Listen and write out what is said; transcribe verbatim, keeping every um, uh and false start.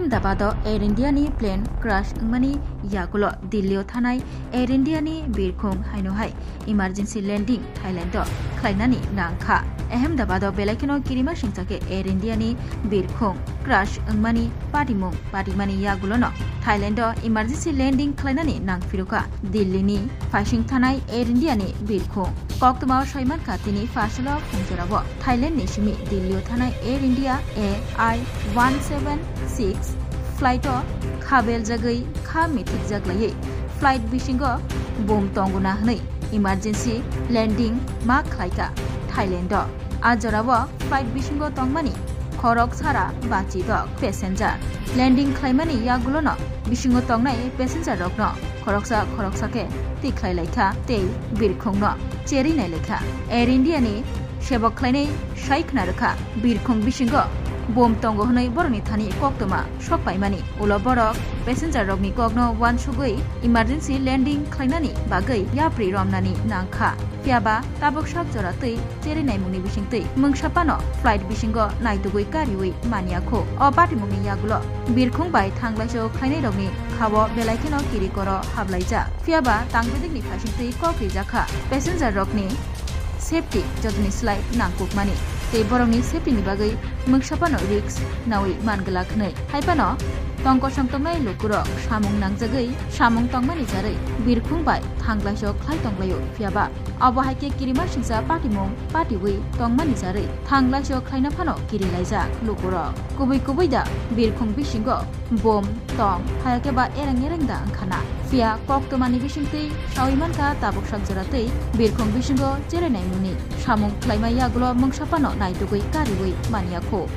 Ahmedabado Air India ni plane crash wngmani yagulo Delhi o thanai Air India ni birkhung haino hai emergency landing Thailand o khlainani nangkha. Ahmedabado belai kheno kirima singsa khe Air India ni birkhung crash wngmani patimung patimani yagulono Thailand o emergency landing khlainani nangphirukha. Delhi ni Phaising thanai Air India ni birkhung koktwma o saimankha tini phaisalo phungjorao Thailand ni simi Delhi o thanai Air India A I one seven six flight o khabeljagwi kha mithikjaklaiwi flight bisingo bom tongona hwnwi emergency landing ma khlaikha Thailand o. A jorao flight bisingo tongmani khorok sara bachi dok passenger. Landing khlaimani yagulono bisingo tongnai passenger rokno khoroksa khoroksa khe twi khlai laikha tei birkhungno cherwi nai laikha. Air India ni sebok khlainai sai khna rwkha birkhung bisingo bom tongo hwnwi borokni thani koktwma sok paimani. Ulo borok passenger rokni kokno uansugwi emergency landing khlainani bagwi yapri romnani nangkha. Phiyaba tabuk sak jora twi cherwi naimungni bisingtwi mungsa phano flight bisingo naitugwi kariwi manya kho. O patimungni yagulo birkhung bai thanglaisao khlainairokni khao belai kheno kirikoro hablaijak. Phiyaba tangbedekni phaisingtwi kok rijak kha passenger rokni safety jotoni slai nangkukmani tei borokni safety ni bagwi mungsa phano risk nawi man glak hwnwi. Hai phano tongkosong tongnai lukurok samung nangjagwi samung tongmani jarwi birkhung bai thanglaisao khlai tonglaio. Phiyaba abo hai khe kirima singsa patimung patiwi tongmani jarwi thanglaisao khlaina phano kirilaijak lukurok. Kubui kubui da birkhung bisingo bom tong, haya khe ba ereng ereng da wngkhana. Phiya koktwmani bisingtwi sawi mankha tabuk sak jora tei birkhung bisingo cherenai mungni samung khlaima yagulo mungsa phano naitugwi kariwi manya kho.